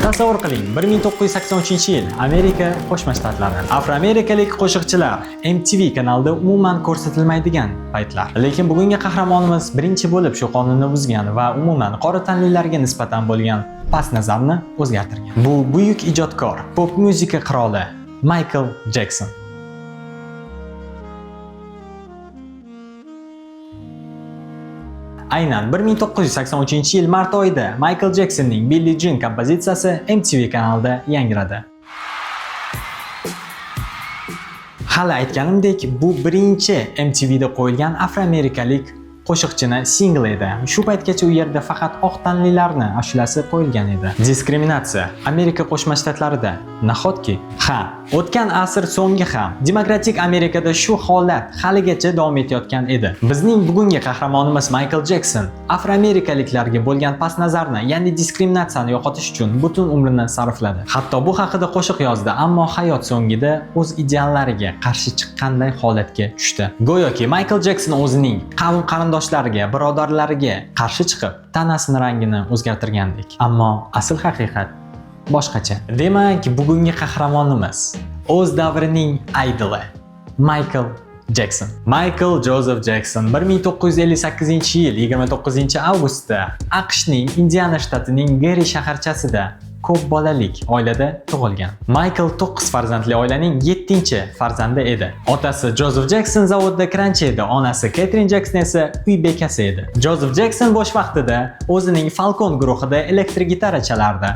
Tasavvur qiling, 1983-yil, Amerika Qo'shma Shtatlari. Afroamerikalik qo'shiqchilar MTV kanalida umuman ko'rsatilmaydigan paytlar. Lekin bugungi qahramonimiz birinchi bo'lib shu qonunni buzgan va umuman qora tanlilarga nisbatan bo'lgan past nazarni o'zgartirgan. Bu buyuk ijodkor, pop muzika qiroli Michael Jackson. Aynan 1983-yil mart oyida Michael Jacksonning Billie Jean kompozitsiyasi MTV kanalida yangradi. Hali aytganimdek, bu birinchi MTVda qo'yilgan afroamerikalik qo'shiqchini singli edi. Shu paytgacha u yerda faqat oq tanlilarni ashulasi qo'yilgan edi. Diskriminatsiya Amerika Qo'shma Shtatlarida. Nahotki? Ha, o'tgan asr so'nggi ham demokratik Amerikada shu holat haligacha davom etayotgan edi. Bizning bugungi qahramonimiz Michael Jackson afroamerikaliklarga bo'lgan past nazarni, ya'ni diskriminatsiyani yo'qotish uchun butun umrini sarfladi. Hatto bu haqida qo'shiq yozdi, ammo hayot so'ngida o'z ideallariga qarshi chiqqanday holatga tushdi. Go'yoki Michael Jackson o'zining qavm qarindoshlariga, birodarlariga qarshi chiqib, tanasini rangini o'zgartirgandek. Ammo asl haqiqat boshqacha. Demak, bugungi qahramonimiz o'z davrining idoli Michael Jackson. Michael Joseph Jackson 1958-yil 29-avgustda AQShning Indiana shtatining Gary shaharchasida ko'p bolalik oilada tug'ilgan. Michael 9 farzandli oilaning 7-farzandi edi. Otasi Joseph Jackson zavodda kranchi edi, onasi Katherine Jackson esa uy bekasi edi. Joseph Jackson bo'sh vaqtida o'zining Falcon guruhida elektr gitara chalardi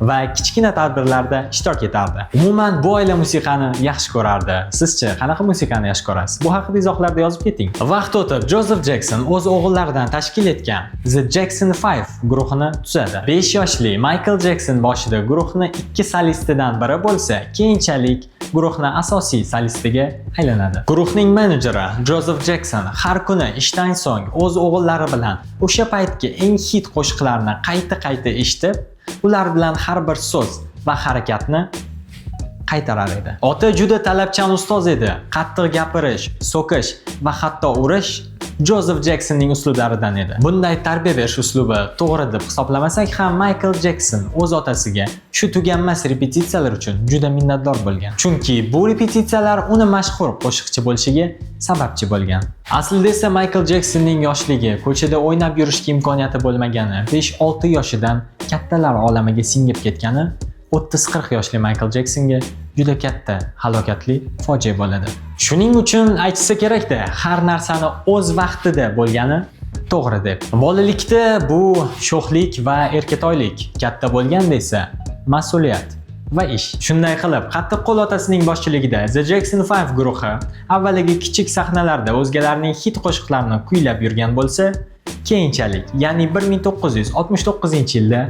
va kichkina tadbirlarda ishtirok etardi. Umuman, bu oila musiqani yaxshi ko'rardi. Sizchi, qanaqa musiqani yaxshi ko'rasiz? Bu haqida izohlarda yozib keting. Vaqt o'tib, Joseph Jackson o'z o'g'illaridan tashkil etgan The Jackson 5 guruhini tuzadi. 5 yoshli Michael Jackson boshida guruhni ikki solistidan biri bo'lsa, keyinchalik guruhni asosiy solistiga aylanadi. Guruhning menejeri Joseph Jackson har kuni ishdan so'ng o'z o'g'illari bilan o'sha paytgi eng hit qo'shiqlarni qayta-qayta eshitib, ular bilan har bir so'z va harakatni qaytarar edi. Ota juda talabchan ustoz edi. Qattiq gapirish, so'kish va hatto urish Joseph Jacksonning uslublaridan edi. Bunday tarbiya berish uslubi to'g'ri deb hisoblamasak ham, Michael Jackson o'z otasiga shu tuganmas repetitsiyalar uchun juda minnatdor bo'lgan. Chunki bu repetitsiyalar uni mashhur qo'shiqchi bo'lishiga sababchi bo'lgan. Aslida esa Michael Jacksonning yoshligi ko'chada o'ynab yurishga imkoniyati bo'lmagani, 5-6 yoshidan kattalar olamiga singib ketgani 30-40 yoshli Michael Jacksonga juda katta halokatli fojia bo'ladi. Shuning uchun aytishsa kerakda, har narsani o'z vaqtida bo'lgani to'g'ri deb. Bolalikda bu sho'xlik va erkatoylik, katta bo'lganda esa mas'uliyat va ish. Shunday qilib, qattiqqo'l otasining boshchiligida The Jackson 5 guruhi avvaliga kichik sahnalarda o'zgalarning hit qo'shiqlarini kuylab yurgan bo'lsa, keyinchalik, ya'ni 1969-yilda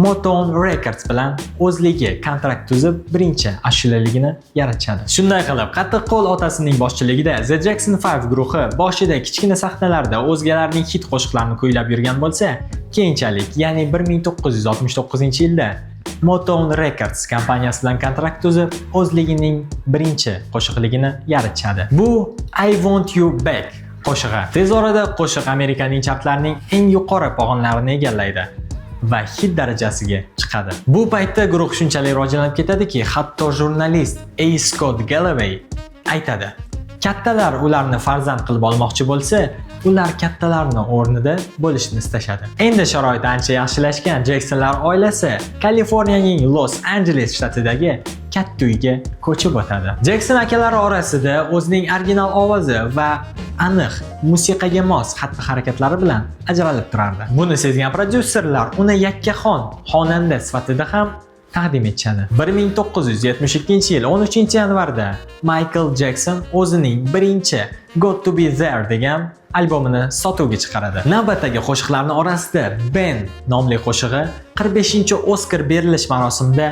Motown Records bilan o'zligi kontrakt tuzib, birinchi ashulaligini yaratishadi. Shunday qilib, qattiqqo'l otasining boshchiligida The Jackson 5 guruhi boshida kichkina sahnalarda o'zgalarning hit qo'shiqlarini kuylab yurgan bo'lsa, keyinchalik, ya'ni 1969-yilda Motown Records kompaniyasi bilan kontrakt tuzib, o'zligining birinchi qo'shiqligini yaratishadi. Bu I Want You Back qo'shig'i. Tez orada qo'shiq Amerikaning chartlarining eng yuqori pog'onalarini egallaydi va hit darajasiga chiqadi. Bu paytda guruh shunchalik rivojlanib ketadiki, hatto jurnalist A. Scott Galloway aytadi: "Kattalar ularni farzand qilib olmoqchi bo'lsa, ular kattalarni o'rnida bo'lishni istashadi." Endi sharoit ancha yaxshilashgan Jacksonlar oilasi Kaliforniyaning Los Anjeles shtatidagi katta uyga ko'chib o'tadi. Jackson akalari orasida o'zining original ovozi va aniq musiqaga mos xatti-harakatlari bilan ajralib turardi. Buni sezgan prodyuserlar uni yakkaxon xonanda sifatida ham taqdim etishadi. 1972-yil 13-yanvarda Michael Jackson o'zining birinchi Got to Be There degan albomini sotuvga chiqaradi. Navbatdagi qo'shiqlarning orasida Ben nomli qo'shig'i 45-Oskar berilish marosimida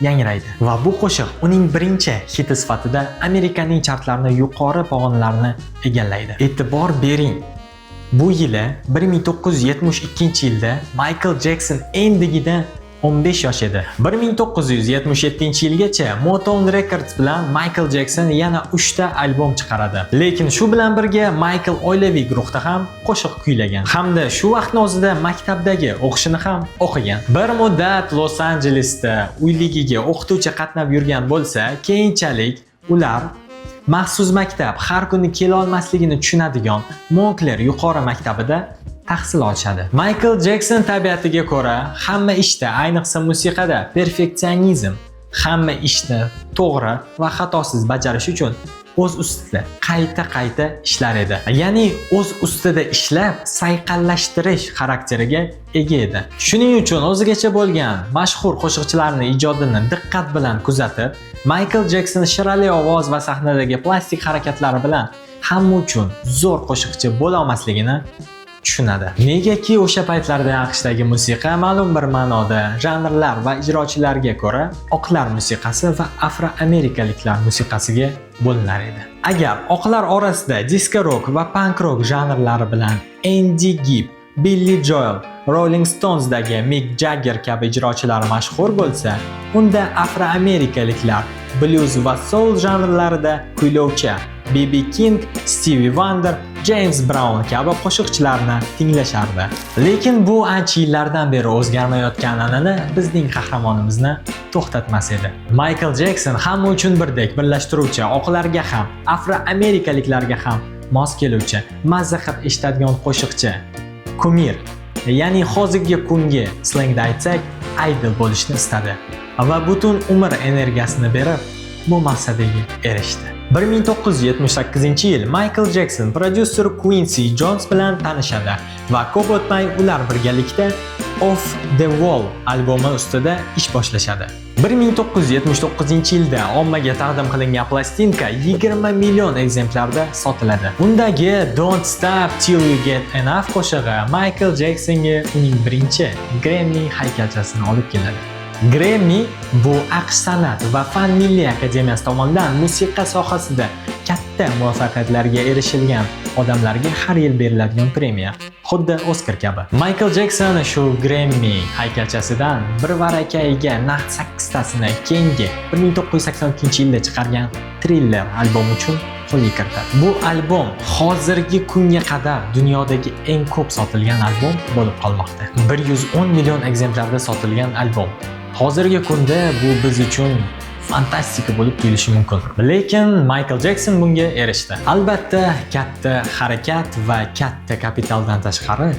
yangraydi va bu qo'shiq uning birinchi hiti sifatida Amerikaning chartlarini yuqori pog'onalarini egallaydi. E'tibor bering. Bu yili, 1972-yilda Michael Jackson endigina 15 yosh edi. 1977-yilgacha Motown Records bilan Michael Jackson yana 3 ta albom chiqaradi. Lekin shu bilan birga Michael oilaviy guruhda ham qo'shiq kuylagan hamda shu vaqtni o'zida maktabdagi o'qishini ham o'qigan. Bir muddat Los Anjelesda uyligiga o'qituvchi qatnab yurgan bo'lsa, keyinchalik ular maxsus maktab har kuni kela olmasligini tushunadigan Monkler yuqori maktabida tahsil olishadi. Michael Jackson tabiatiga ko'ra hamma ishda, ayniqsa musiqada perfeksionizm, hamma ishni to'g'ri va xatosiz bajarish uchun o'z ustida qayta-qayta ishlar edi. Ya'ni o'z ustida ishlab, sayqallashtirish xarakteriga ega edi. Shuning uchun o'zigacha bo'lgan mashhur qo'shiqchilarning ijodini diqqat bilan kuzatib, Michael Jackson shirali ovoz va sahnadagi plastik harakatlari bilan hamma uchun zo'r qo'shiqchi bo'la olmasligini tushunadi. Negaki o'sha paytlarda AQShdagi musiqa ma'lum bir ma'noda janrlar va ijrochilarga ko'ra oqlar musiqasi va afroamerikaliklar musiqasiga bo'linar edi. Agar oqlar orasida disko rock va punk rock janrlari bilan Andy Gibb, Billy Joel, Rolling Stonesdagi Mick Jagger kabi ijrochilar mashhur bo'lsa, unda afroamerikaliklar blues va soul janrlarida kuylovchi B.B. King, Stevie Wonder, James Brown kabi qo'shiqchilarni tinglashardi. Lekin bu ancha yillardan beri o'zgarmayotgan an'ana bizning qahramonimizni to'xtatmas edi. Michael Jackson hamma uchun birdek birlashtiruvchi, oqlarga ham, afroamerikaliklarga ham mos keluvchi, mazza qilib eshitadigan qo'shiqchi, kumir, ya'ni hozirgi kungi slengda aytsak, idol bo'lishni istadi va butun umr energiyasini berib bu maqsadiga erishdi. 1978-yil Michael Jackson prodyuser Quincy Jones bilan tanishadi va ko'p o'tmay ular birgalikda Off the Wall albomi ustida ish boshlashadi. 1979-yilda ommaga taqdim qilingan plastinka 20 million ekzemplyarda sotiladi. Undagi Don't Stop Till You Get Enough qo'shig'i Michael Jacksonga uning birinchi Grammy haykalchasini olib keladi. Grammy bu AQSh san'at va fan milliy akademiyasi tomonidan musiqa sohasida katta muvaffaqiyatlarga erishilgan odamlarga har yil beriladigan premiya. Xuddi Oskar kabi. Michael Jackson shu Grammy haykalchasidan bir varakayiga naqd 8 tasini keyingi 1982-yilda chiqargan Thriller albomi uchun qo'lga kiritadi. Bu albom hozirgi kunga qadar dunyodagi eng ko'p sotilgan albom bo'lib qolmoqda. 110 million ekzemplyarda sotilgan albom. Hozirgi kunda bu biz uchun fantastika bo'lib tuyulishi mumkin. Lekin Michael Jackson bunga erishdi. Albatta, katta harakat va katta kapitaldan tashqari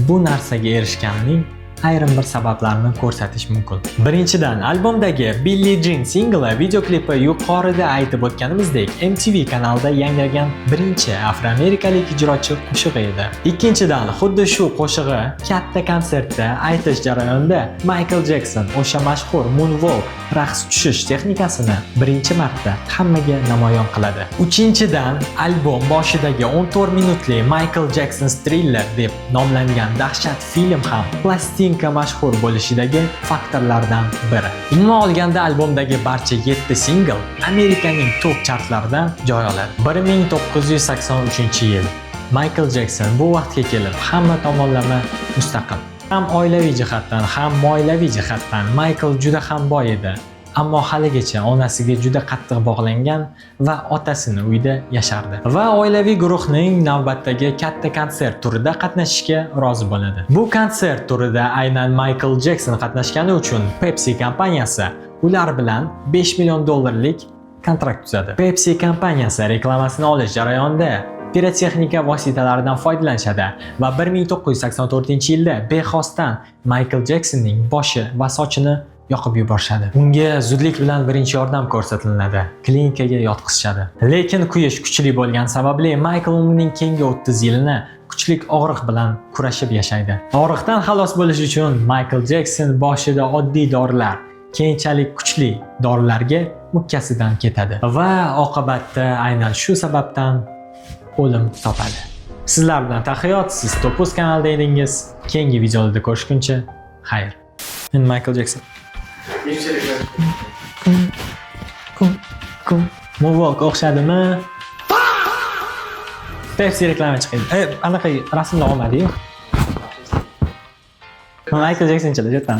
bu narsaga erishganining ayrim bir sabablarni ko'rsatish mumkin. Birinchidan, albomdagi Billie Jean singli videoklipi yuqorida aytib o'tganimizdek MTV kanalida yangragan birinchi afroamerikalik ijrochi qo'shig'i edi. Ikkinchidan, xuddi shu qo'shig'i katta konsertda aytish jarayonida Michael Jackson o'sha mashhur moonwalk raqs tushish texnikasini birinchi marta hammaga namoyon qiladi. Uchinchidan, albom boshidagi 14 minutli Michael Jackson's Thriller deb nomlangan dahshat film ham plastinka mashhur bo'lishidagi faktorlardan biri. Umuman olganda, albomdagi barcha 7 singl Amerikaning top chartlaridan joy oladi. 1983-yil. Michael Jackson bu vaqtga kelib hamma tomonlama mustaqil. Ham oilaviy jihatdan, ham moliyaviy jihatdan Michael juda ham boy edi. Ammo haligacha onasiga juda qattiq bog'langan va otasini uyida yashardi. Va oilaviy guruhning navbatdagi katta konsert turida qatnashishga rozi bo'ladi. Bu konsert turida aynan Michael Jackson qatnashgani uchun Pepsi kompaniyasi ular bilan 5 million dollarlik kontrakt tuzadi. Pepsi kompaniyasi reklamasini olish jarayonida pirotexnika vositalaridan foydalanishadi va 1984-yilda bexosdan Michael Jacksonning boshi va sochini yoqib yuborishadi. Unga zudlik bilan birinchi yordam ko'rsatiladi, klinikaga yotqizishadi. Lekin kuyish kuchli bo'lgani sababli Michael umrining keyingi 30 yilini kuchli og'riq bilan kurashib yashaydi. Og'riqdan xalos bo'lish uchun Michael Jackson boshida oddiy dorilar, keyinchalik kuchli dorilarga mukkasidan ketadi va oqibatda aynan shu sababdan o'lim topadi. Sizlar bilan Tahiyot, siz Topuz kanalida edingiz. Keyingi videolarda ko'rishguncha xayr. Men Michael Jackson. Pepsi reklama. Kum kum. Moonwalk o'xshadimi? Pepsi reklama chiqadi. Anaqa rasmda olmadi-yu. Michael Jacksonchalar, jetdan.